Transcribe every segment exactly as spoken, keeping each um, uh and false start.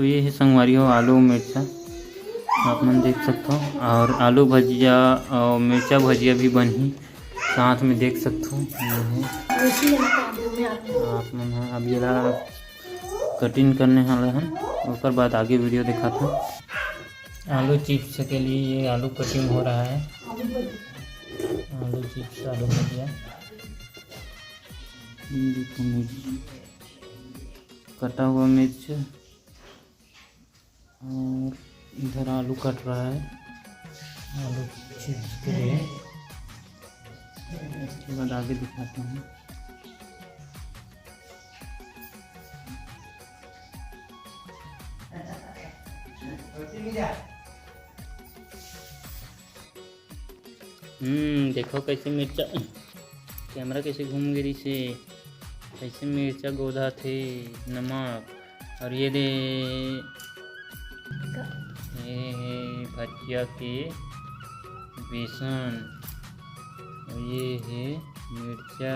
तो ये है संगवारी हो आलू मिर्चा, आप मन देख सकथो, और आलू भजिया और मिर्चा भजिया भी बनही साथ में, देख सकथो। ये है, आप मन ह अब येला कटिंग करने वाला है, ओकर बाद आगे वीडियो दिखाता। आलू चिप्स के लिए ये आलू कटिंग हो रहा है, आलू चिप्स, आलू भजिया। ये देखो मिर्च, कटा हुआ मिर्च, और इधर आलू कट रहा है आलू चिप्स के लिए। इसके बाद आगे दिखाते हैं। हम्म, देखो कैसे मिर्चा, कैमरा कैसे घूम गे रिसे, कैसे मिर्चा गोदा थे, नमक, और ये दे, ये है भजिया के बेसन, और ये है मिर्चा।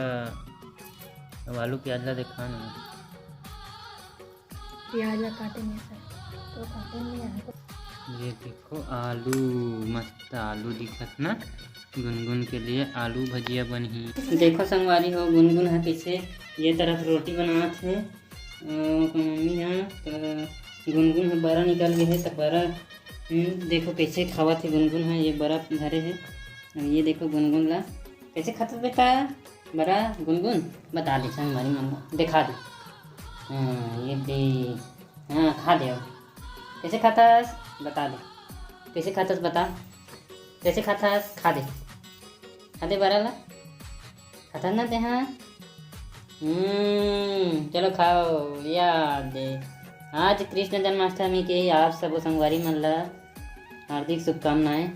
अब आलू प्याज ला देखा ना। प्याज ला काटे नहीं सर, तो काटे नहीं हमको। ये देखो आलू, मस्त आलू दिखत ना, गुनगुन के लिए आलू भजिया बनही। देखो संगवारी हो, गुनगुन ह कैसे ये तरफ रोटी बनात हे, अ, ओकर मम्मी ह, तो गुनगुन ह बरा निकल गए हे, तो बरा, हम्म, देखो कैसे खावत हे गुनगुन ह, ये बरा धरे हे। अब ये देखो गुनगुन ला कैसे खात बेटा, बरा गुनगुन, बता दे संगवारी मन ला, दिखा दे। हाँ, ये दे, हाँ, खा दे। अब कैसे खाथस, बता दे, कैसे खाथस बता, कैसे खाथस, खा दे, खा दे बरा ला, खाथस ना ते, हाँ। हम्म, चलो खाओ, या दे। आज कृष्ण जन्माष्टमी के आप सबो संगवारी मन ला हार्दिक शुभकामनाएं।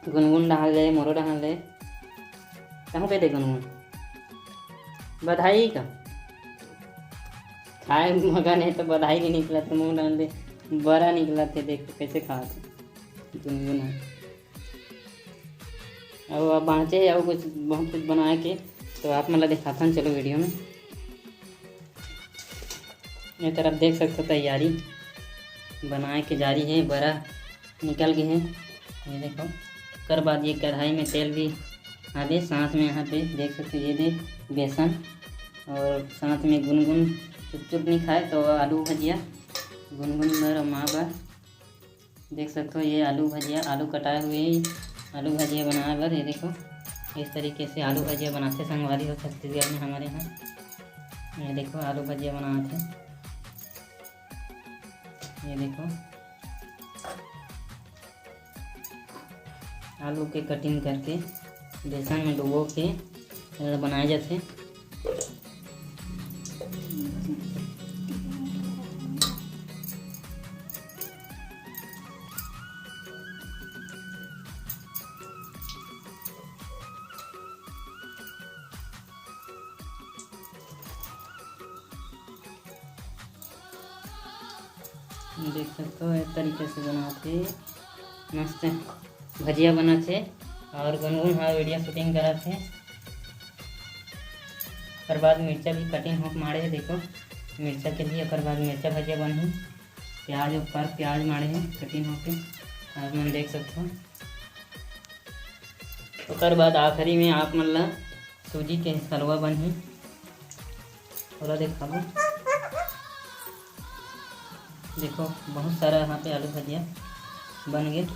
गुनगुन डहान ले, मोरो डहान ले, कहूँ कह दे गुनगुन, बधाई का खाए मगन हे तो बधाई नहीं निकलत हे, मुँह डाल दे, बरा निकलत हे, देखो कैसे खात हे गुनगुन हे। अब, अब बाँचे हे अउ कुछ, बहुत कुछ बनाए के, तो आप मन ला दिखाथन, चलो वीडियो में। ये तरफ देख सकथो तैयारी बनाए के जारी हे, बरा निकल गए हे। ये देखो, ओकर बाद ये कढ़ाई में तेल भी आ दे, साथ में यहाँ पे देख सकते हो ये दे बेसन और साथ में गुनगुन चुप चुप नहीं खाए तो आलू भजिया गुनगुन बर और माँ बर। देख सकते हो ये आलू भजिया, आलू कटाए हुए ही आलू भजिया बनाए बर। ये देखो इस तरीके से आलू भजिया बनाते संगवारी हो छत्तीसगढ़ में हमारे यहाँ। ये देखो आलू भजिया बनाते, ये देखो आलू के कटिंग करके बेसन में डुबो के एला बनाए जाथे। देख सकते हो एक तरीके से बनाते मस्त भजिया बनत हे और गुनगुन हा वीडियो शूटिंग करत हे। ओकर बाद मिर्चा भी कटिंग होके माड़े हे, देखो मिर्चा के लिए। ओकर बाद मिर्चा भजिया बनही, प्याज ऊपर प्याज माड़े हे कटिंग होके, आप मन देख सकते हो। ओकर बाद आखिरी में आप मन ला सूजी के हलवा बनही, ओला देखाबो। देखो बहुत सारा यहाँ पे आलू भजिया बन गए।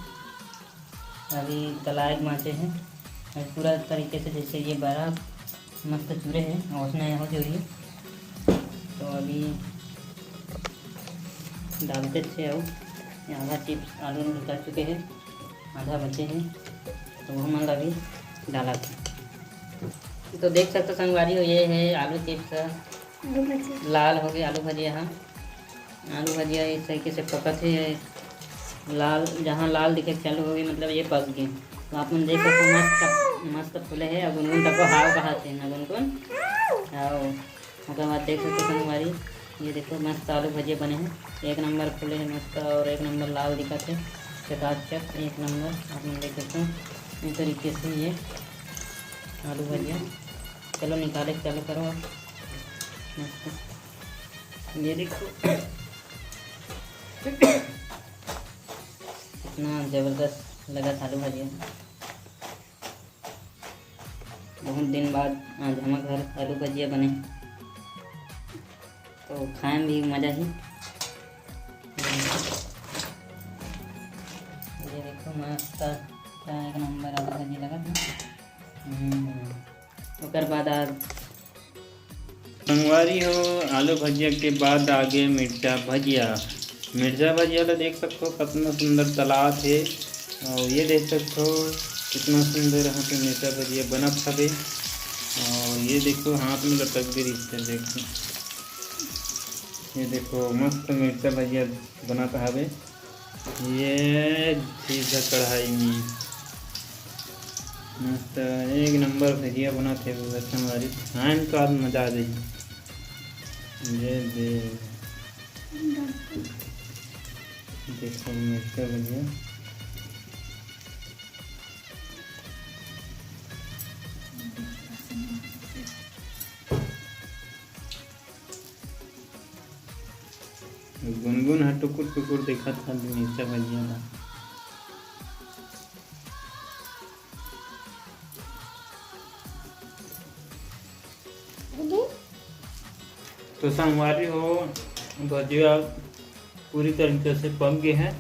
अभी तलाए के बाँचे हे। अभी पूरा तरीके से जैसे ये बड़ा मस्त चूरे हे, वैसने हो जरूरी। तो अभी डालते थे, अउ आधा चिप्स आलू निकल चुके हे, आधा बचे हे, तो वो मन ला भी डाला थे। तो देख सकते संगवारी हो, ये है आलू चिप्स, आलू भजिया। लाल हो गए आलू भजिया। हाँ, आलू भजिया इस तरीके से पकत हे, लाल, जहाँ लाल दिखे चालू हो गए, मतलब ये पक गए। तो आप मन देख सकते हो, मस्त, मस्त फूले हे। अब गुनगुन तको हाव कहा थे ना गुनगुन। आओ, ओकर बाद देख सकते हो संगवारी, ये देखो मस्त आलू भजिया बने हे, एक नंबर फूले हे मस्त और एक नंबर लाल दिखत हे, चकाचक एक नंबर। आप मन देख सकते हो इस तरीके से ये आलू भजिया। चलो निकाले के चालू करो आप। मस्त, ये देखो इतना जबरदस्त लगा आलू भजिया। बहुत दिन बाद आज हमर घर आलू भजिया बने, तो खाए में भी मज़ा ही। ये देखो मस्त, क्या एक नंबर आलू भजिया लगा था। हम्म, ओकर बाद आज संगवारी हो, आलू भजिया के बाद आगे मिर्चा भजिया। मिर्चा भजिया ला देख सकथो, कितना सुंदर तलात हे। और ये देख सकथो, कितना सुंदर यहाँ पे मिर्चा भजिया बनत हवे। और ये देखो, हाथ में लटक भी रिहिस हे, देखो। ये देखो, मस्त मिर्चा भजिया बनत हवे। ये सीधा कढ़ाई में मस्त एक नंबर भजिया बनत हे, संगवारी। खाए में तो आज मजा आ जाही। ये दे, देखो मिर्चा भजिया। गुनगुन ह टुकुर टुकुर देखत ह मिर्चा भजिया ला। तो संगवारी हो, भजिया पूरी तरीके से पक गए हैं।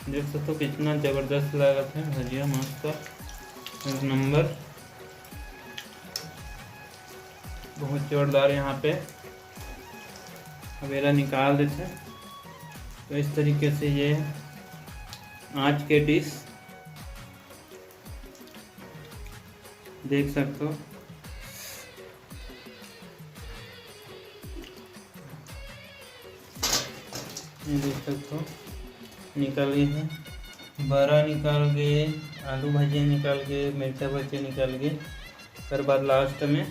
देख सकते हो कितना ज़बरदस्त लागत है भजिया, मस्त एक नंबर, बहुत जोरदार। यहाँ पे अब एला निकाल देते हैं। तो इस तरीके से ये आज के डिश देख सकते हो। ये देख सकते हो, निकल गए हैं, बरा निकल गए, आलू भजिया निकल गए, मिर्चा भजिया निकल गए। ओकर बाद लास्ट में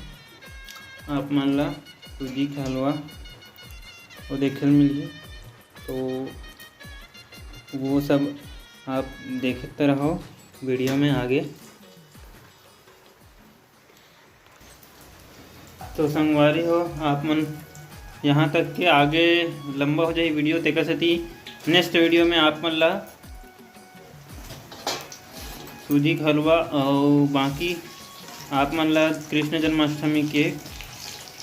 आप मन ला सूजी के हलवा वो देखे ल मिलही। तो वो सब आप देखते रहो वीडियो में आगे। तो संगवारी हो, आप मन यहाँ तक के आगे लंबा हो जाही वीडियो, तेकर सेती नेक्स्ट वीडियो में आप मन ला सूजी के हलवा और बाकी आप मन ला कृष्ण जन्माष्टमी के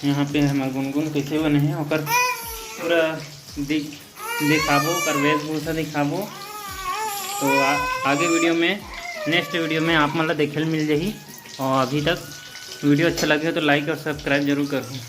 यहाँ पे हमर गुनगुन कैसे बने हैं ओकर पूरा दिख दिखाबो, ओकर वेशभूषा दिखाबो। तो आ, आगे वीडियो में, नेक्स्ट वीडियो में आप मन ला देखे ल मिल जाही। और अभी तक वीडियो अच्छा लगे हो तो लाइक और सब्सक्राइब जरूर करो।